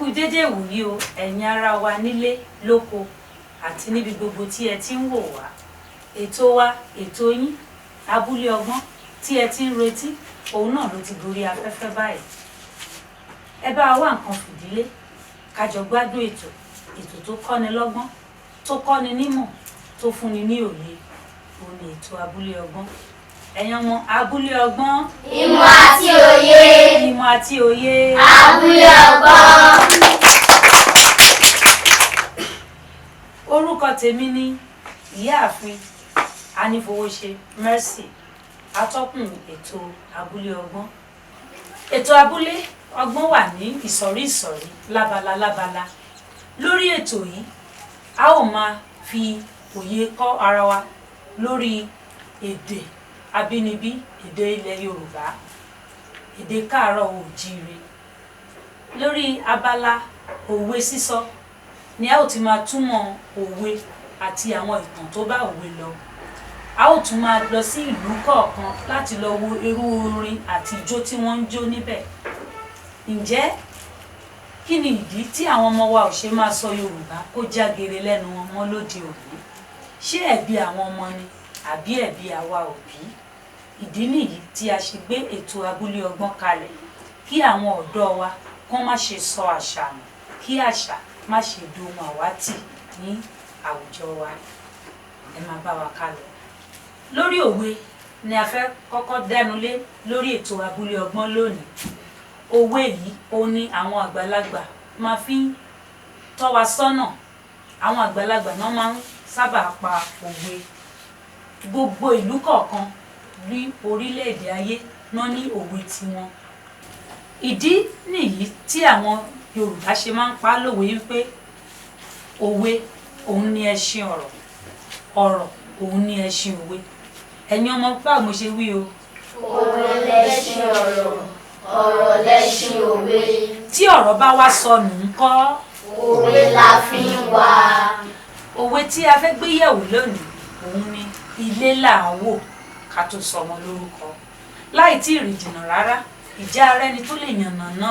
Kú dédé ìwòyí o, ẹ̀yin ará wa nílé lóko àti níbi gbogbo tí ẹ ti ń wò wá. Ètò wa, ètò yín, Abúlé Ọgbọ́n tí ẹ ti ń retí, òun náà ló ti gorí afẹ́fẹ́ báyìí. Ẹ bá wa wá nǹkan fìdílé ká jọ gbádùn ètò, ètò tó kọ́ni lọ́gbọ́n, tó kọ́ni nímọ̀, tó fúnni ní òye, òun ni ètò Abúlé Ọgbọ́n. Ẹ̀yin ọmọ Abúlé Ọgbọ́n. Ìmọ̀ àti òye. Ìmọ̀ àti òye. Abúlé Ọgbọ́n. Orúkọ tèmi ni Ìyáàfin Anífowóṣe Mercy, atọ́kùn ètò Abúlé Ọgbọ́n. Ètò Abúlé Ọgbọ́n wà ní ìsọ̀rí ìsọ̀rí, lábala lábala. Lórí ètò yìí, a ó máa fi òye kọ́ ara wa lórí èdè abínibí, èdè ilẹ̀ Yorùbá, èdè káàárọ̀ oòjíire. Lórí abala òwe sísọ ni a ó ti máa túmọ̀ òwe àti àwọn ìtàn tó bá òwe lọ. A ó tún máa lọ sí ìlú kọ̀ọ̀kan láti lọ wo irú orin àti ijó tí wọ́n ń jó níbẹ̀. Ǹjẹ́ kí ni ìdí tí àwọn ọmọ wa ò ṣe máa sọ Yorùbá kó jágere lẹ́nu wọn mọ́ lóde òní? Ṣé ẹ̀bi àwọn ọmọ ni àbí ẹ̀bi àwa òbí? Ìdí nìyí tí a ṣe gbé ètò Abúlé Ọgbọ́n kalẹ̀, kí àwọn ọ̀dọ́ wa kán má ṣe sọ àṣà nù, kí àṣà má ṣe dohun àwátì ní àwùjọ wa. Ẹ máa bá wa ká lọ. Lórí òwe ni a fẹ́ kọ́kọ́ dẹnu lé lórí ètò Abúlé Ọgbọ́n lónìí. Òwe yìí, òun ni àwọn àgbàlagbà máa fi ń tọ́ wa sọ́nà. Àwọn àgbàlagbà náà máa ń sábà pa òwe. Gbogbo ìlú kọ̀ọ̀kan ní orílẹ̀-èdè ayé náà ní òwe tiwọn. Ìdí nìyí tí àwọn Yorùbá ṣe máa ń pa á lówe wípé òwe òun ni ẹṣin ọ̀rọ̀, ọ̀rọ̀ òun ni ẹṣin òwe. Ẹ̀yin ọmọ, báwo mo ṣe wí o? Òwe lẹṣin ọ̀rọ̀, ọ̀rọ̀ lẹṣin òwe. Tí ọ̀rọ̀ bá wá sọnù ńkọ́? Òwe la fi ń wá. Òwe tí a fẹ́ gbé yẹ̀wò lónìí, òun ni "Ilé là á wò ká tó sọmọ lórúkọ". Láì tí ì rìn jìnnà rárá, ìjà ara ẹni tó lè yànnàná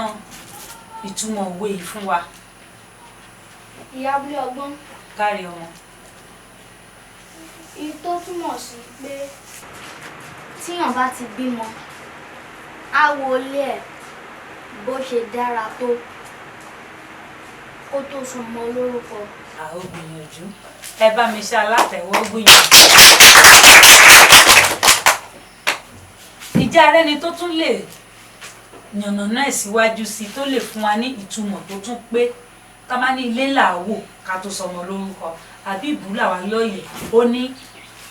ìtumọ̀ òwe yìí fún wa? Ìyá Abúlé Ọgbọ́n. Káre, ọmọ. Èyí tó túmọ̀ sí pé tíyàn bá ti bímọ, á wo ilé ẹ̀ bó ṣe dára tó kó tó sọmọ lórúkọ. A ó gbìyànjú. Ẹ bá mi ṣe alátẹ̀wọ́ gbìyànjú. Ìjà ara ẹni tó tún lè yànnàná ẹ̀ síwájú sí, tó lè fún wa ní ìtumọ̀ tó tún pé, ká má ní ilé là á wò ká tó sọmọ lórúkọ, àbí ìbúlà wa lọ́yẹ̀, ó ní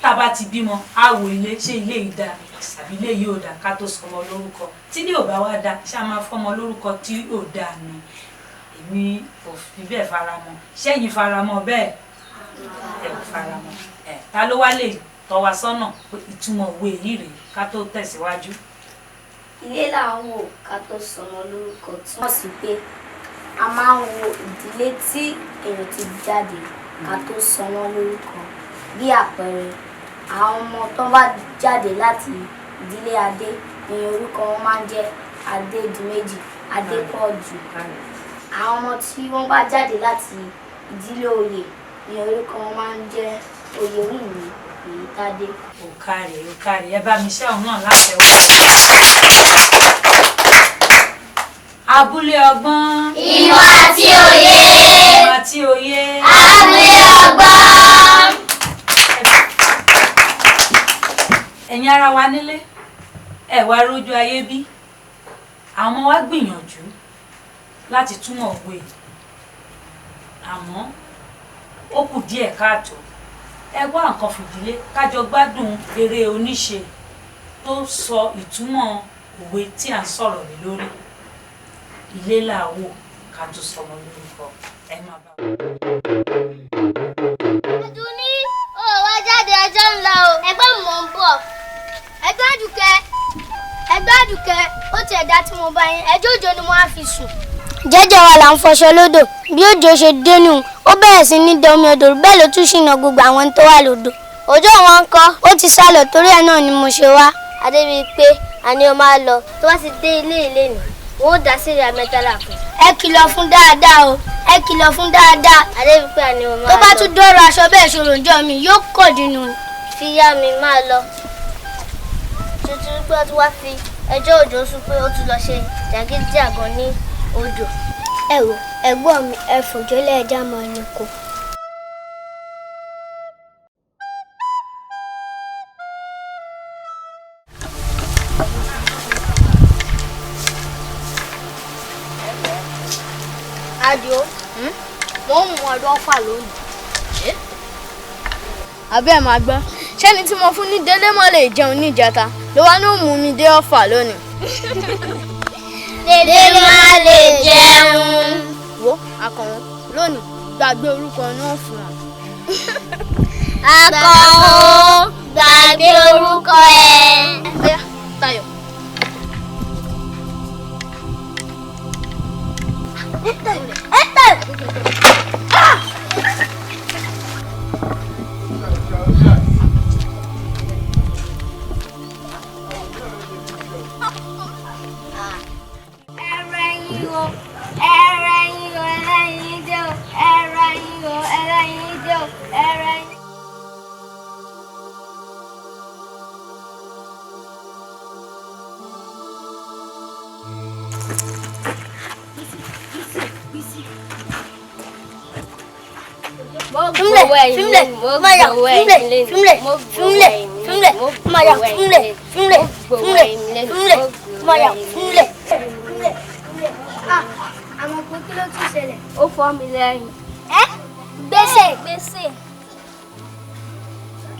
tá a bá ti bímọ, á wo ilé, ṣé ilé yìí dáa àbí ilé yìí ò dáa, ká tó sọmọ lórúkọ. Tí ilé ò bá wá dáa, ṣé a máa fọmọ lórúkọ tí ò dáa ni? Èmi ò fi bẹ́ẹ̀ faramọ́. Ṣẹ́yìn faramọ́ bẹ́ẹ̀? Ẹ ò faramọ́ ẹ. Ta ló wá lè tọ́ wa sọ́nà pé ìtumọ̀ òwe yìí rèé, ká tó tẹ̀síwájú? Ilé là ń wò ká tó sọmọ lórúkọ túmọ̀ sí pé a máa ń wo ìdílé tí èèyàn ti jáde ká tó sọ wọ́n lórúkọ. Bí àpẹẹrẹ, àwọn ọmọ tó bá jáde láti ìdílé Adé ní orúkọ wọn máa ń jẹ́ Adédìméjì, Adépọ̀jù. Àwọn ọmọ tí wọ́n bá jáde láti ìdílé oyè ní orúkọ wọn máa ń jẹ́ Oyèwùmí, Oyètádé. Ó káre, ó káre. Ẹ bá mi ṣe òun náà látẹ̀wọ́. Abúlé Ọgbọ́n. Ìmọ̀ àti òye. Ìmọ̀ àti òye. Abúlé Ọgbọ́n. Ẹ̀yin ará wa nílé, ẹ wá rójú ayé bí àwọn ọmọ wa gbìyànjú láti túmọ̀ òwe yìí, àmọ́ ó kù díẹ̀ káàtó. Ẹ wá nǹkan fìdílé kájọ gbádùn eré oníṣe tó sọ ìtumọ̀ òwe tí à ń sọ̀rọ̀ lé lórí, "Ilé là á wò ká tó sọmọ lórúkọ". Ẹ máa bá wa. Àdùnní, ó wá jáde, ọjọ́ ń lọ o. Ẹ̀gbọ́n, mò ń bọ̀. Ẹ̀gbọ́n Àdùkẹ́, ẹ̀gbọ́n Àdùkẹ́, ó ti ẹ̀dá tí mo bá yín, ẹjọ́ òjò ni mo á fi sùn. Jẹ́jẹ́ wa là ń fọṣọ lódò. Bí òjò ṣe dénú, ó bẹ̀rẹ̀ sí ní dọmi odò, bẹ́ẹ̀ ló tún ṣìnà gbogbo àwọn tó wà lódò. Òjò wọn ń kọ́? Ó ti sá lọ, torí ẹ̀ náà ni mo ṣe wá. Adébíyí pé àní o máa lọ, tó bá ti dé ilé ilé nì. Wọ́n ó dá síríà mẹ́tàlá fún. Ẹ kìlọ̀ fún dáadáa o, ẹ kìlọ̀ fún dáadáa. Adébímpé àní mo máa lọ. Tó bá tún dọ́rọ̀ aṣọ bẹ́ẹ̀ ṣòro ǹjọ́ mi yóò kọ̀ dínú. Fi yá mi máa lọ. Tuntun pé ó ti wá fi ẹjọ́ Òjó sùn pé ó ti lọ ṣe jàgídíjàgan ní odò. Ẹ wò ẹ̀gbọ́n mi, ẹ fòjó lẹ́ẹ̀dá máa ní kó. Adio, mo ń mú ọdún ọ̀fà lónìí. Àbẹ́ ẹ̀ máa gbọ́, ṣẹ́ni tí mo fún ní délé mọ́ lè jẹun níjẹta ló wá ní ó mú mi dé ọ̀fà lónìí. Délé má lè jẹun. Wo akọ̀wọ́n lónìí gbàgbé orúkọ náà fún wa. Akọ̀wọ́n gbàgbé orúkọ ẹ̀. Ọ̀yá Tayọ̀. Ẹrẹ́yìn o, ẹrẹ́yìn o, ẹlẹ́yin dé o, ẹrẹ́yìn o, ẹlẹ́yin dé o, ẹrẹ́yìn. Fúnlẹ̀ fúnlẹ̀ máyà fúnlẹ̀ fúnlẹ̀ fúnlẹ̀ fúnlẹ̀ máyà fúnlẹ̀ fúnlẹ̀ fúnlẹ̀ fúnlẹ̀ máyà fúnlẹ̀. Àmọ̀ pé kí ló tún ṣẹlẹ̀? Ó fọ́ mi lẹ́yìn. Ẹ́ gbèsè. Gbèsè.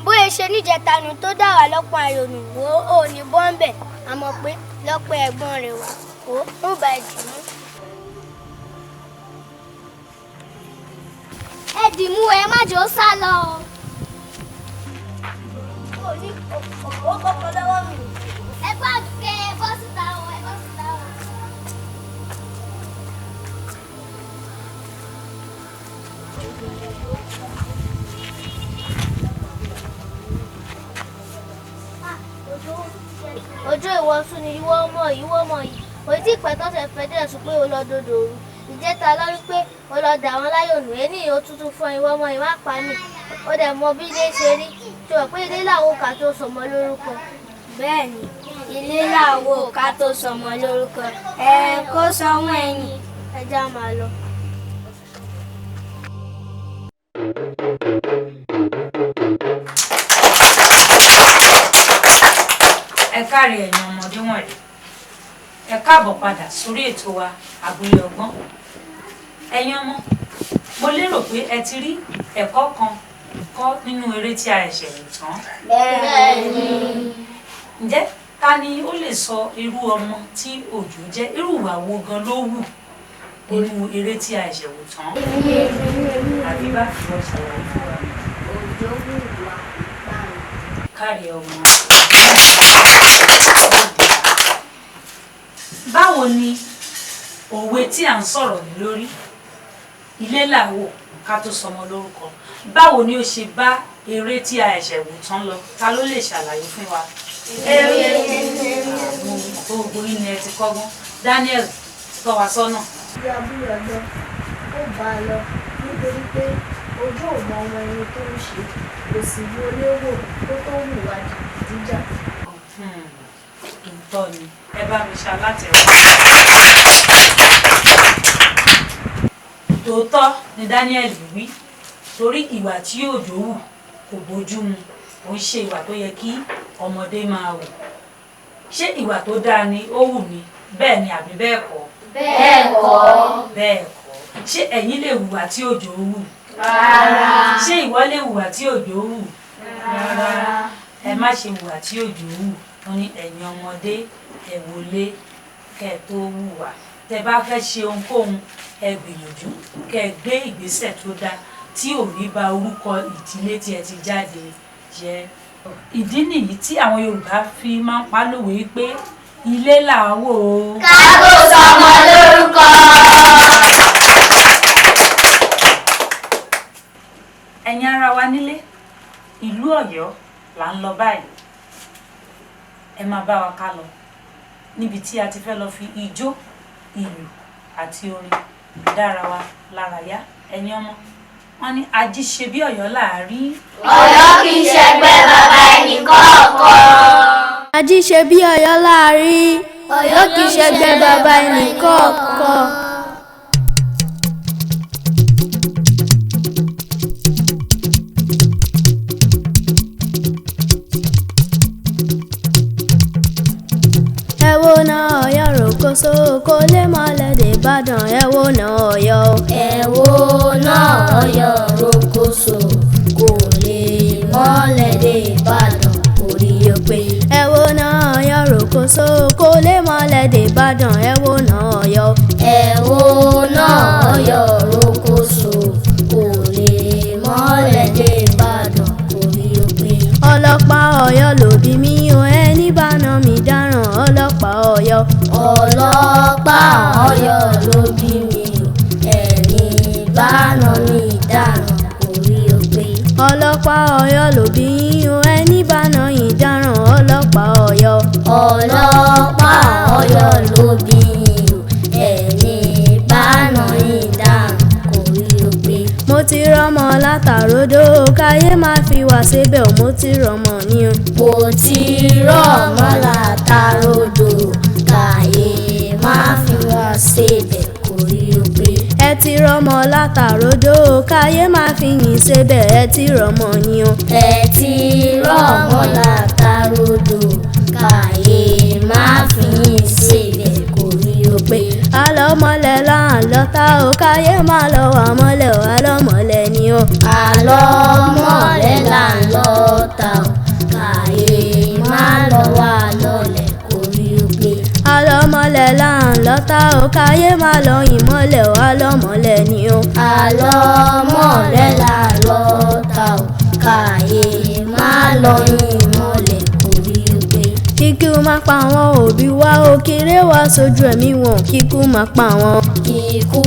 Bóyá ṣe níjẹta nu tó dá wà lọ́pọ̀ àyònù wo ò ní bọ́ńbẹ̀ àmọ́ pé lọ́pọ̀ ẹ̀gbọ́n rẹ̀ wá ó ń bá ẹ̀ dì mú. Ẹ dì mú ẹ má jẹ́ ó sá lọ o. Ó ní ó kọ́kọ́ lọ́wọ́ mi. Ẹ bá kẹ ẹ bọ́ síta o, ẹ bọ́ síta o. Ọjọ́ ìwọ̀sùn ni ìwọ ọmọ ìwọ ọmọ yìí kò tí ì pẹ́ tọ́sẹ̀ fẹ́ dẹ̀ sùn pé o lọ dodo òru ìjẹta lórí pé o lọ dà wọ́n láyò nù é ní ìhó tuntun fún ìwọ ọmọ yìí má pa mí o dẹ̀ mọ bí ilé ṣe rí tí o pé ilé làwọn kà tó sọmọ lórúkọ. Bẹ́ẹ̀ni, ilé làwọ̀ ká tó sọmọ lórúkọ ẹ kó sọmọ ẹ̀yìn. Ẹ já máa lọ. Ẹ káre ẹ̀yin ọmọdé wọ̀nyí, ẹ káàbọ̀ padà sórí ètò wa Abúlé Ọgbọ́n. Ẹ̀yin ọmọ, mo lérò pé ẹ ti rí ẹ̀kọ́ kan kọ́ nínú eré tí a ṣẹ̀ṣẹ̀ wò tán. Bẹ́ẹ̀ni. Ǹjẹ́ ta ni ó lè sọ irú ọmọ tí Òjó jẹ́, irú ìwà wo gan ló wù nínú eré tí a ṣẹ̀ṣẹ̀ wò tán? Àbí bá fi wọ́n ṣàlàyé fún wa. Òjó hùwà ìpáǹle. Káre ọmọ. Báwo ni òwe tí à ń sọ̀rọ̀ lé lórí, ilé làwò ká tó sọmọ lórúkọ, báwo ni ó ṣe bá eré tí a ẹ̀ṣẹ̀ wò tán lọ? Ta ló lè ṣàlàyé fún wa? Àwọn gbogbo yín ni ẹ ti kọ́gbọ́n. Daniel, tọ́ wa sọ́nà. Bí abúlé ọgbọ́n ó bá a lọ nítorí pé ojú ò mọ ọmọ ẹni tó ń ṣe, kò sì wo léwò kó tó hùwà jàgídíjà. Òótọ́ ni, ẹ bá mi ṣalátẹ̀wọ́. Tòótọ́ ni Daniel wí, torí ìwà tí Òjó hù kò bójú mu, kò ń ṣe ìwà tó yẹ kí ọmọdé máa hù. Ṣé ìwà tó dáa ni ó hù ni? Bẹ́ẹ̀ ni àbí bẹ́ẹ̀ kọ́? Bẹ́ẹ̀ kọ́. Bẹ́ẹ̀ kọ́. Ṣé ẹ̀yin lè hùwà tí Òjó hù? Rárá. Ṣé ìwọ lè hùwà tí Òjó hù? Rárá. Ẹ má ṣe hùwà tí Òjó hù. Wọ́n ní ẹ̀yin ọmọdé ẹ wọlé kẹ́ ẹ tó hùwà. Tẹ́ bá fẹ́ ṣe ohunkóhun, ẹ gbìyànjú kẹ́ ẹ gbé ìgbésẹ̀ tó dáa tí ò ní ba orúkọ ìdílé tí ẹ ti jáde jẹ́. Ìdí nìyí tí àwọn Yorùbá fi máa ń pa lówe pé ilé là á wò ó. Ká tó sọmọ lórúkọ. Ẹ̀yin ará wa nílé, ìlú Ọ̀yọ́ là ń lọ báyìí. Ẹ máa bá wa ká lọ níbi tí a ti fẹ́ lọ fi ijó ìlù àti orin dára wa lárayá. Ẹ̀yin ọmọ, wọn ní ají ṣe bí Ọ̀yọ́ láàrí. Ọ̀yọ́ kì í ṣẹgbẹ́ bàbá ẹnì kọ̀ọ̀kan. Ají ṣe bí Ọ̀yọ́ láàrí. Ọ̀yọ́ kì í ṣẹgbẹ́ bàbá ẹnì kọ̀ọ̀kan. Ẹ wo na Ọ̀yọ́ ròkòṣó kó lè mọ́lẹ̀ dé Ìbàdàn. Ẹ wo na Ọ̀yọ́. Ẹ wo náà Ọ̀yọ́ rokoṣo kò lè mọ́lẹ̀ dé Ìbàdàn, orí ó pé. Ẹ wo na Ọ̀yọ́ ròkòṣó kó lè mọ́lẹ̀ dé Ìbàdàn. Ẹ wo na Ọ̀yọ́. Ẹ wo náà Ọ̀yọ́ rokoṣo kò lè mọ́lẹ̀ dé Ìbàdàn, orí ó pé. Ọlọ́pàá Ọ̀yọ́ ló bí mi o, ẹni bá nà mí dáràn. Ọlọ́pàá Ọ̀yọ́. Ọlọ́pàá Ọ̀yọ́ ló bí mi o, ẹni bá nà mí dáràn, orí ó pé. Ọlọ́pàá Ọ̀yọ́ ló bí yín o, ẹni bá nà yín dáràn. Ọlọ́pàá Ọ̀yọ́. Ọlọ́pàá Ọ̀yọ́ ló bí yín o, ẹni bá nà yín dáràn, orí ó pé. Mo ti rọ́mọ látàródó káyé má fi wá síbẹ̀ o, mo ti rọ́mọ ní o. Mo ti rọ́mọ látàrodò káyé má fi wá síbẹ̀, orí ó pé. Ẹ ti rọ́mọ látàródó káyé má fi yín síbẹ̀. Ẹ ti rọ́mọ ní o. Ẹ ti rọ́mọ látàrodò káyé má fi yín síbẹ̀, orí ó pé. Alọ́mọlẹ̀ là ń lọ́ta o, káyé má lọ wà mọ́lẹ̀ o. Alọ́mọlẹ̀ ni o. Àlọ́mọlẹ̀ là ń lọ ta ò káyé má lọ wà lọ́lẹ̀, orí ó pé. Alọ́mọlẹ̀ là ń lọ́ta o, káyé má lọ yìn mọ́lẹ̀ o. Alọ́mọlẹ̀ ni o. Àlọ́mọlẹ̀ là ń lọ ta ò káyé má lọ yìn mọ́lẹ̀, orí ó pé. Kíkú má pa àwọn òbí wa o, kéré wá sójú ẹ̀mí wọn. Kíkú má pa wọn. Kíkú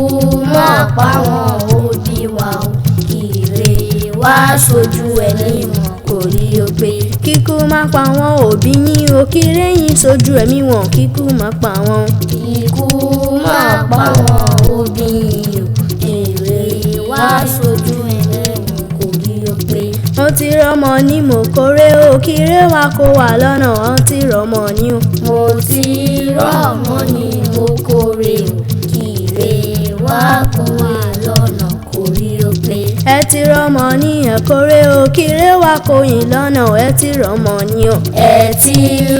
má pa wọn òbí wa o, kéré wá sójú ẹ̀mí wọn, orí ó pé. Kíkú má pa àwọn òbí yín o, kéré yín sójú ẹ̀mí wọn. Kíkú má pa wọn. Kíkú má pa wọn òbí yín o, kéré wá sójú ẹ̀mí wọn, orí ó pé. Mo ti rọ́mọ ní mòkórè o, kéré wa kó wà lọ́nà. Wọ́n ti rọ́mọ ní o. Mo ti rọ́mọ ní okòrè o, kéré wá kó wà lọ́nà, orí ó pé. Ẹ ti rọ́mọ ní ẹ̀kọ́rẹ́ o, kéré wa kó yín lọ́nà. Ẹ ti rọ́mọ ní o. Ẹ ti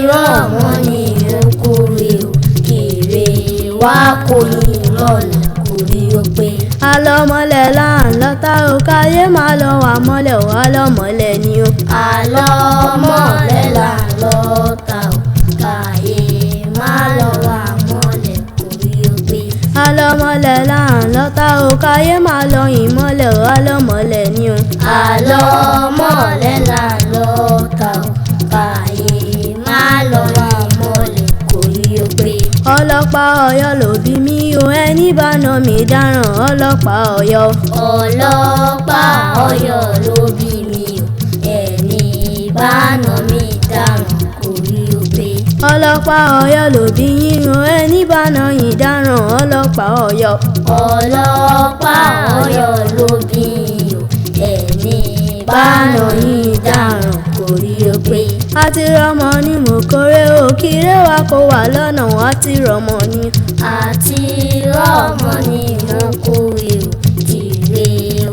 rọ́mọ ní okòrè o, kéré wá kó yín lọ́nà, orí ó pé. Alọ́mọlẹ̀ là ń lọ́ta o, káyé má lọ wà mọ́lẹ̀ o. Alọ́mọlẹ̀ ni o. Àlọ́mọlẹ̀ là ń lọ ta ò káyé má lọ wà mọ́lẹ̀, orí ó pé. Alọ́mọlẹ̀ là ń lọ́ta o, káyé má lọ yìn mọ́lẹ̀ o. Alọ́mọlẹ̀ ni o. Àlọ́mọlẹ̀ là ń lọ ta ò káyé má lọ wà mọ́lẹ̀, orí ó pé. Ọlọ́pàá Ọ̀yọ́ ló bí mi o, ẹni bá nà mí dáràn. Ọlọ́pàá Ọ̀yọ́. Ọlọ́pàá Ọ̀yọ́ ló bí mi o, ẹni bá nà mí dáràn, orí ó pé. Ọlọ́pàá Ọ̀yọ́ ló bí yín o, ẹni bá nà yín dáràn. Ọlọ́pàá Ọ̀yọ́. Ọlọ́pàá Ọ̀yọ́ ló bí mi o, ẹni bá nà yín dáràn, orí ó pé. A ti rọ́mọ ní mòkórè o, kéré wa kó wà lọ́nà. A ti rọ́mọ ní. Àti rọ́mọ ní okòrè o, kéré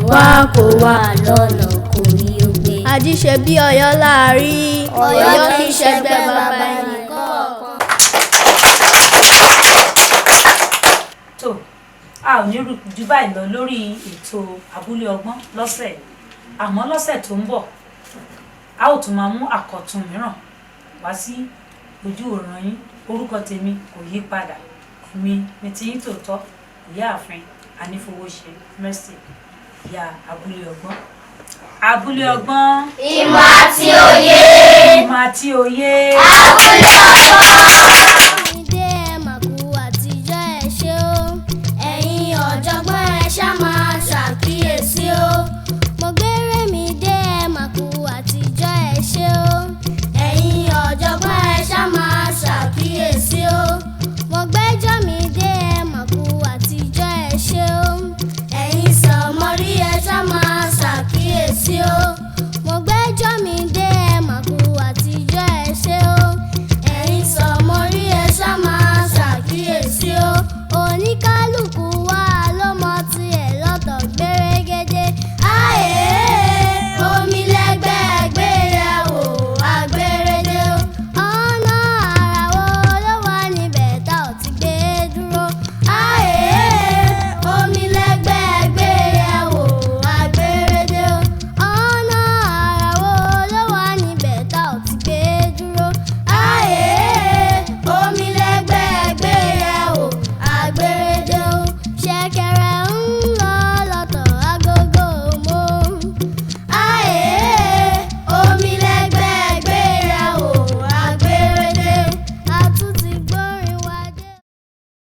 wá kó wà lọ́nà, orí ó pé. Ajíṣe bí Ọ̀yọ́ láàrí. Ọ̀yọ́ kì í ṣẹgbẹ́ bàbá ẹnì kọ̀ọ̀kan. Tó a ò ní rú ju báyìí lọ lórí ètò abúlé ọgbọ́n lọ́sẹ̀ yìí. Àmọ́ lọ́sẹ̀ tó ń bọ̀, a ó tún máa mú àkọ̀tun mìíràn wá sí ojú òòrùn yín. Orúkọ tèmi kò yí padà, èmi ní tiyín tòótọ́, ìyáàfin Anífowóṣe Mercy, ìyá abúlé ọgbọ́n. Abúlé ọgbọ́n. Ìmọ̀ àti òye. Ìmọ̀ àti òye. Abúlé ọgbọ́n.